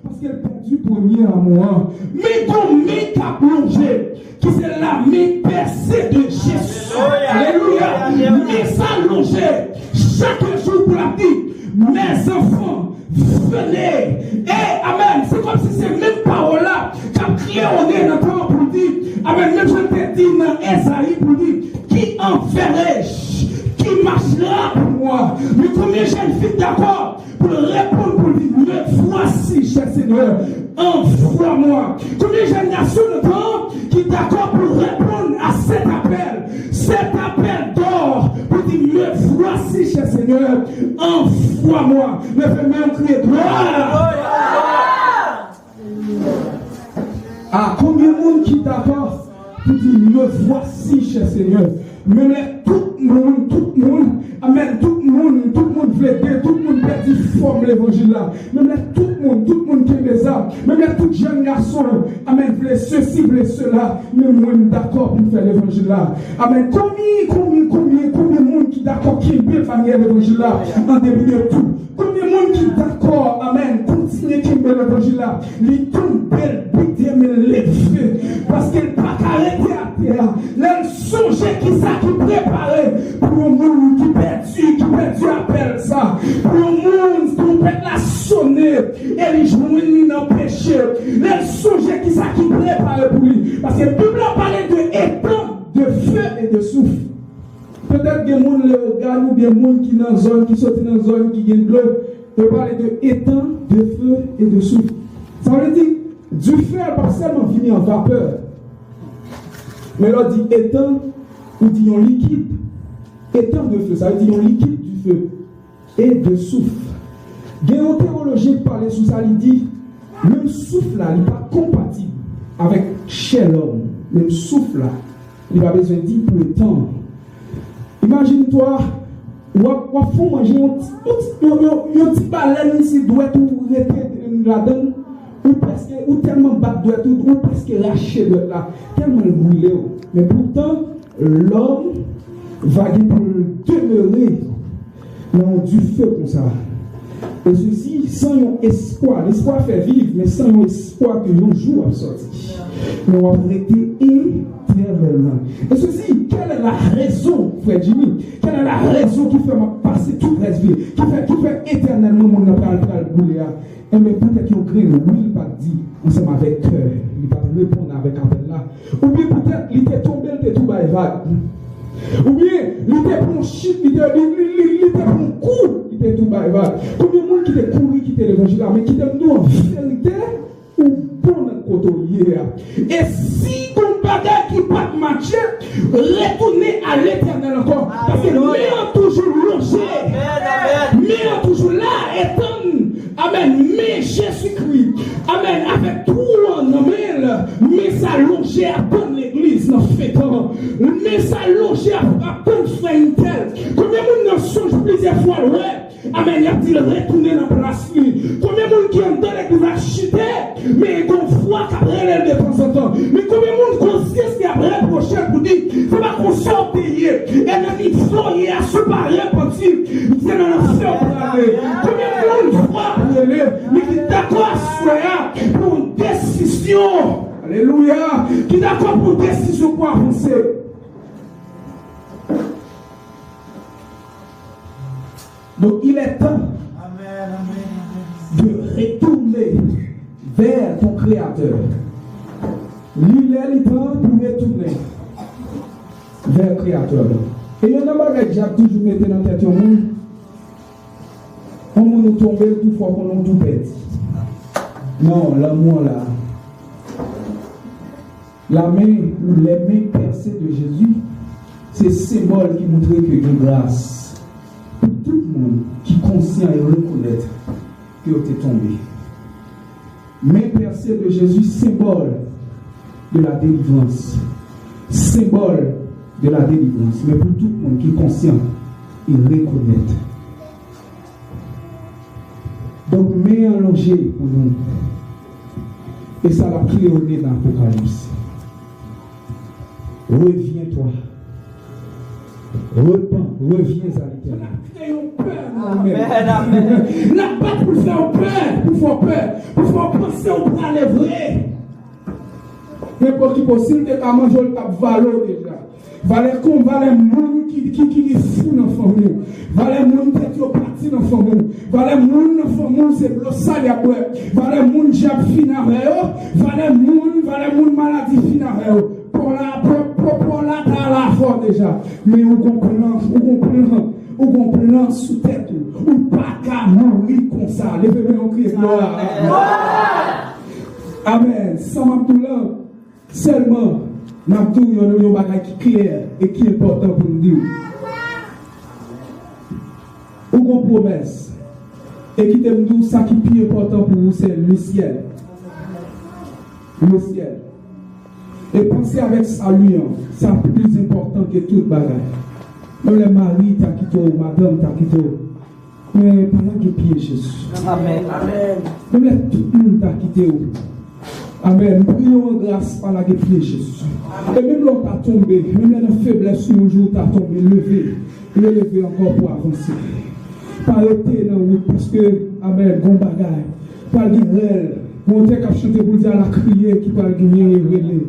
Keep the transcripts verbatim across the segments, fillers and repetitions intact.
Paske l pèdi premye amou an. Men gon men k ap lonje, ki se la men pèse de Jezi. Alelouya! Men sa lonje chak jou pou l ap di, Mes enfants, venez. E, amèn, se kòmsi se menm pawòl la k ap klewonnen nan tan an pou l di, amèn, menm jan l te di nan Ezayi pou l di, Qui enverrai-je qui marchera pour moi? Men konbyen jèn fi k dakò pou l reponn, pou l di, Me voici, cher Seigneur, envoie-moi. Konbyen jèn gason nan tan an ki dakò pou reponn a cet appel, cet appel d'or, pou di, Me voici, cher Seigneur, envoie-moi? Leve men w, kriye, Glwa! A konbyen moun ki dakò pou di, Me voici, cher Seigneur? Menm lè tout moun, tout moun, amèn, tout moun, tout moun vle de, tout moun pèdi fòm levanjil la. Menm lè tout moun, tout moun kenbe zam. Menm lè tout jèn gason, amèn, vle sesi, vle sela. Men mwen, m dakò pou m fè levanjil la. Amèn. Konbyen, konbyen, konbyen, konbyen moun ki dakò kenbe banyè levanjil la an depi de tou? Konbyen moun ki dakò, amèn, kontinye kenbe levanjil la? Li tonbe, l bite, men l leve. Paske l pa ka rete atè a. Lè l sonje kisa ki prepare pou yon moun ki pèdi, ki pèdi apèl sa. Pou yon moun, twonpèt la sonnen, e li jwenn li nan peche. Lè l sonje kisa ki prepare pou li. Paske Bib la pale de étang de feu et de soufre. Petèt gen moun, Leyogàn, oubyen moun ki nan zòn, ki soti nan zòn ki gen dlo, yo pale de étang de feu et de soufre. Sa vle di, dife a pa sèlman vini an vapè. Men lè w di étang, ou di yon likid. Étang de feu, sa vle di yon likid dife. Et de soufre. Gen yon teyolojyen ki pale sou sa, li di, menm souf la, li pa konpatib avèk chè lòm. Menm souf la, li pa bezwen di pou étang. Imagine-toi, w ap, w ap fè w manje yon ti, yon ti, yon, yon, yon ti balèn si dwèt ou rete ladan l, ou prèske, ou tèlman bat dwèt ou, ou prèske rache dwèt la, tèlman l brile w. Men poutan, lòm va gen pou l demere nan yon dife konsa. E sesi san yon espwa. Lespwa fè viv, men san yon espwa ke yon jou w ap sòti. Men w ap rete etènèlman. E sesi, quelle est la raison, frè Jimmy? Quelle est la raison ki fè m ap pase tout rès vi, ki fè, ki fè etènèlman moun nan pral, pral boule a? Enben, poutèt yon grenn wi li pa t di ansanm avèk kè, li pa t reponn avèk apèl la. Oubyen poutèt li te tonbe, li te tou bay vag. Oubyen li te pran yon chit, li te, li, li, li, li te pran yon kou, li te tou bay vag. Konbyen moun ki te kouri kite levanjil la, men kite m di w an verite, ou bon nan kote w ye a. E si gon bagay ki pa t matche, retounen a Letènèl ankò. Paske men an toujou lonje. Men an toujou la, e tann. Amèn. Men Jezikri. Amèn. Avèk twou an nan men l, men sa lonje ap tann legliz nan fentan. Men sa lonje ap, ap tann frè entèl. Konbyen moun nan sonj plizyè fwa l wè? Amèn. Y ap di l retounen nan plas li. Konbyen moun ki anndan legliz la chite, men gon vwa k ap rele l detanzantan? Men konbyen moun konsyans li ap repwoche l pou di, se pa konsa w te ye? E nan nivo w ye a, si w pa repanti, se nan lanfè w prale. Konbyen moun vwa ap rele, men ki dakò aswè a pou yon desizyon? Alelouya! Ki dakò pou yon desizyon pou avanse? Donc, il est temps de retourner vers ton Créateur. Li lè, li tan pou retounen vè Kreyatè w. E youn nan bagay dyab toujou mete nan tèt yon moun, yon moun ou tonbe, l tou fò konnen w tou pèdi. Non, lanmou an la. La main ou les mains percées de Jésus, se senbòl ki montre ke gen gras pou tout moun ki konsyan e rekonèt ke yo te tonbe. Mains percées de Jésus, symbole de la délivrance. Symbole de la délivrance. Men pou tout moun ki konsyan e rekonèt. Donk, men an lonje pou nou. E sa l ap klewonnen nan Apokalips. Reviens-toi. Repan, revyen a Letènèl. N ap kreye yon pè nan nou menm. Amèn, amèn. N ap bat pou l fè w pè, pou fè w pè, pou fè w panse w prale vre. Men pòkipo, si l te ka manje w, l t ap vale w deja. Valè kon, valè moun ki, ki, ki, ki fou nan fanmi w. Valè moun tèt yo pati nan fanmi w. Valè moun nan fanmi w se dlo sal y ap bwè. Valè moun dyab fin avè yo. Valè moun, valè moun maladi fin avè yo. Pò la, pò, pò, pò la ta la fò deja. Men ou gon plan, ou gon plan, ou gon plan sou tèt ou. Ou pa ka mouri konsa. Leve men w, kriye glwa. Amèn. Sa m ap di w la, sèlman, m ap di w yon, yon bagay ki klè e ki enpòtan pou m di w. Ou gon pwomès. E kite m di w sa ki pi enpòtan pou ou, se lesyèl. Lesyèl. E panse avèk sali an, sa plis enpòtan ke tout bagay. Menm lè mari ta kite w, madanm ta kite w, men pa lage pye Jezi. Amèn. Menm lè tout moun ta kite w. Amèn. M priye w an gras, pa lage pye Jezi. E menm lè w ta tonbe, menm lè nan feblès ou yon jou w ta tonbe, leve. Releve ankò pou avanse. Pa rete nan wout, paske, amèn, gon bagay. Pral gen rèl. Gon tèks k ap chante pou l di, ala kriye ki pral genyen e rele.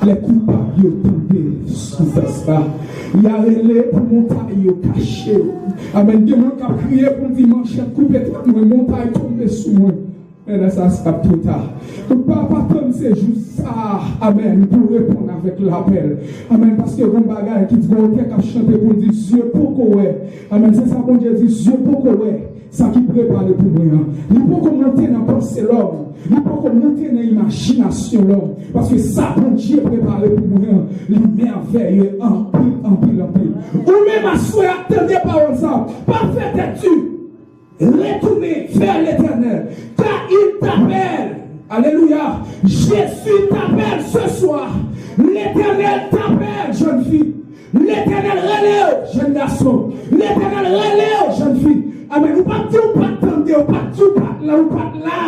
Lè koupab yo tande soufrans la, y a rele pou montay yo kache yo. Amèn. Gen moun k ap kriye pou l di, manchèt koupe tèt mwen, montay tonbe sou mwen. Men lè sa, sa ap twò ta. Donk, pa, pa tann se jou sa a, amèn, pou w reponn avèk lapèl. Amèn, paske gon bagay ki di, gon tèks k ap chante pou l di, zye poko wè. Amèn, se sa Bondye di, zye poko wè sa ki prepare pou mwen an. Li poko monte nan panse lòm. Li poko monte nan imajinasyon lòm. Paske sa Bondye prepare pou mwen an, li mèvèye anpil, anpil, anpil. Ou menm aswè a, tande pawòl sa. Pa fè tèt di. Retourne vers l'Éternel, car il t'appelle. Alléluia. Jésus t'appelle ce soir. L'Éternel t'appelle, jeune fille. Letènèl rele w, jèn gason. Letènèl rele w, jèn fi. Amèn. Ou p ap di ou pa t tande, ou p ap di ou pa t la, ou pa t la.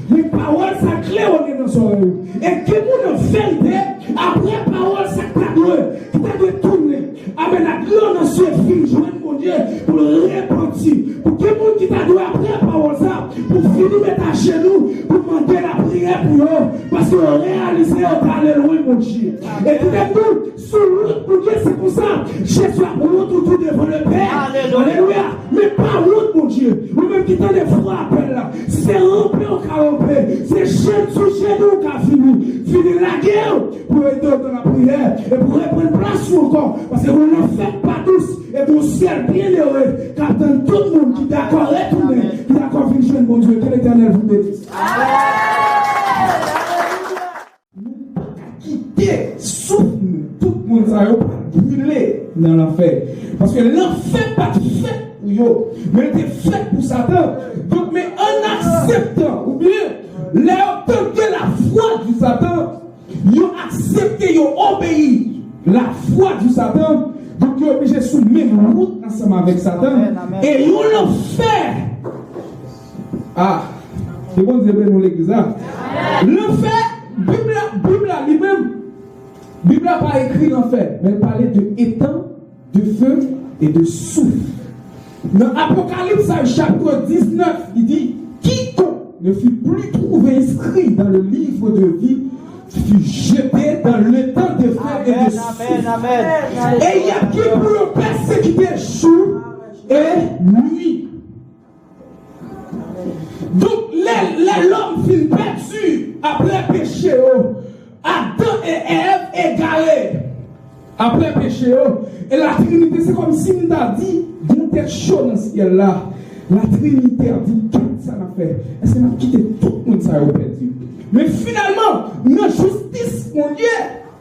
Men pawòl sa klewone nan zòrèy ou. E gen moun an verite, apre pawòl sa k ta dwe, ki ta dwe tounen, amèn, ak dlo nan zye, vin jwenn Bondye pou l repanti. Pou gen moun ki ta dwe, apre pawòl sa, pou vini met ajenou, pou mande lapriyè pou yo, paske yo reyalize yo t ale lwen Bondye. E kite m di w, sou wout Bondye, se konsa Jezi ap wout ou tou devan Lepè. Alelouya. Alelouya. Men pa wout Bondye. Ou menm ki tande vwa apèl la, se ranpe w ka ranpe, se jedi, jedi w ka vini, vini lage w pou ede w nan lapriyè e pou reprann plas ou ankò. Paske yon lanfè pa dous, epi yon syèl byenere k ap tann tout moun ki dakò retounen, ki dakò vin jwenn Bondye. Ke Letènèl vous bénisse. Nou pa ka kite souf nou. Tout moun sa yo pral brile nan lanfè. Paske lanfè pa t fèt pou yo, men l te fèt pou Satan. Donk, men an akseptan, oubyen lè yo tande lavwa di Satan, yo aksepte, yo obeyi lavwa di Satan, donk yo oblije sou menm wout ansanm avèk Satan. Amèn, amèn. E yon lanfè. Ah, ke Bondye beni nou legliz la. Lanfè, Bib la, Bib la li menm, Bib la pa ekri lanfè, men l pale de étang de feu et de souf. Nan Apokalips, sa, chapit diznèf, li di, quiconque ne fut plus trouvé inscrit dans le livre de vie fut jeté dans l'étang de feu et de souf. Amèn, amèn, amèn. E y ap gen pou yo pèsekite jou e nuit. Donk, lè, lè lòm fin pèdi apre peche yo, Adan e Èv egare apre peche yo, e Latrinite, se kòmsi m ta di, gon tèt cho nan syèl la. Latrinite ap di, kèt sa n ap fè? Èske n ap kite tout moun sa yo pèdi? Men finalman, nan jistis Bondye,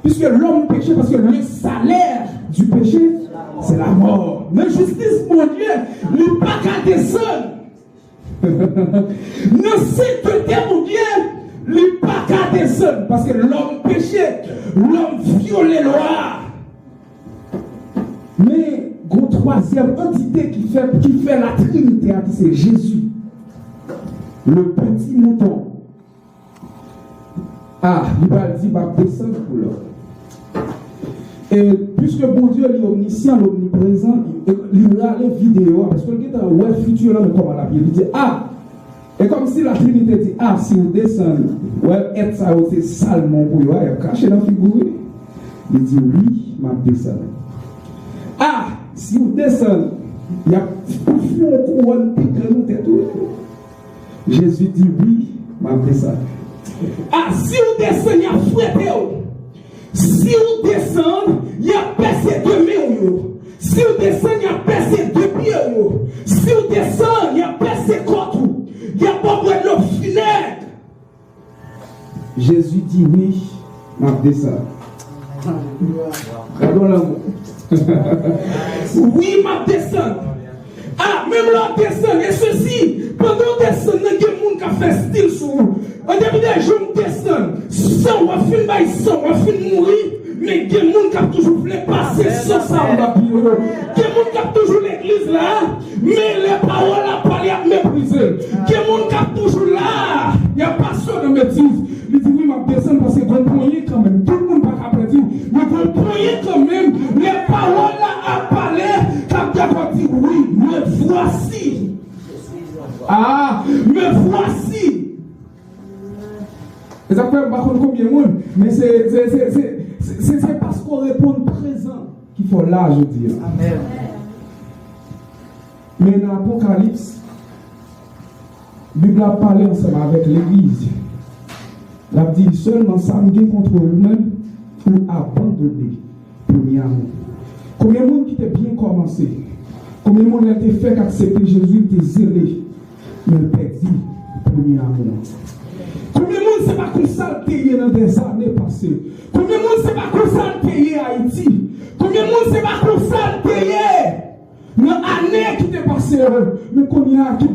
puisque l'homme péché, parce que le salaire du péché, c'est la mort. Nan jistis Bondye, li pa ka desann. Nan sentete Bondye, li pa ka desann, paske lòm peche, lòm vyole lwa a. Men, gon twazyèm antite ki fè, ki fè Latrinite a, ki se Jezi, le petit mouton. Ah, li pral di, m ap desann pou lòm. E piske Bondye li omnisyan, li omniprezan, li, li rale videyo a, paske l gentan wè fiti lan, men kòman l ap ye. Li di, a! E kòmsi Latrinite di, a, si w desann, wè, èt sa yo se salmon pou yo a, y ap krache nan figi w, wi. Li di, wi, m ap desann. A, si w desann, y ap fè w kouwòn pikan nan tèt ou. Jezi di, wi, m ap desann. A, si w desann, y ap frete w. Si w desann, y ap pèse de men w yo. Si w desann, y ap pèse de pye w yo. Si w desann, y ap pèse kòt ou. Y ap ba w bwè dlo finèg. Jezi di, wi, m ap desann. Gade yon lanmou. Wi, m ap desann. A, menm lè w desann, e sesi, pandan w desann nan, gen moun k ap fè stil sou ou. An depi de jou m desann, san w ap fin bay san, w ap fin mouri, men gen moun k ap toujou vle pase san sa m ap viv yo. Gen moun k ap toujou legliz la, men lè pawòl la pale, y ap meprize l. Gen moun k ap toujou la, y ap pase w nan betiz. Li di, wi, m ap desann paske gon ponyen kanmenm. Tout moun pa ka pèdi, men gon ponyen kanmenm. Lè pawòl la ap pale, k ap dakò di, wi, me voici. A, me voici. E sa k fè m pa konn konbyen moun, men se, se, se, se, se, se, se paske w reponn prezan ki fè w la jodi a. Amèn. Men nan Apokalips, Bib la ap pale ansanm avèk legliz. L ap di, sèlman sa m gen kont ou menm, ou abandone premye amou. Konbyen moun ki te byen kòmanse? Konbyen moun lè te fèk aksepte Jezi, te zele, men l pèdi premye amou an? Konbyen moun se pa konsa l te ye nan dèzane pase? Konbyen moun se pa konsa l te ye Ayiti? Konbyen moun se pa konsa l te ye nan ane ki te pase yo? Men kounye a, ki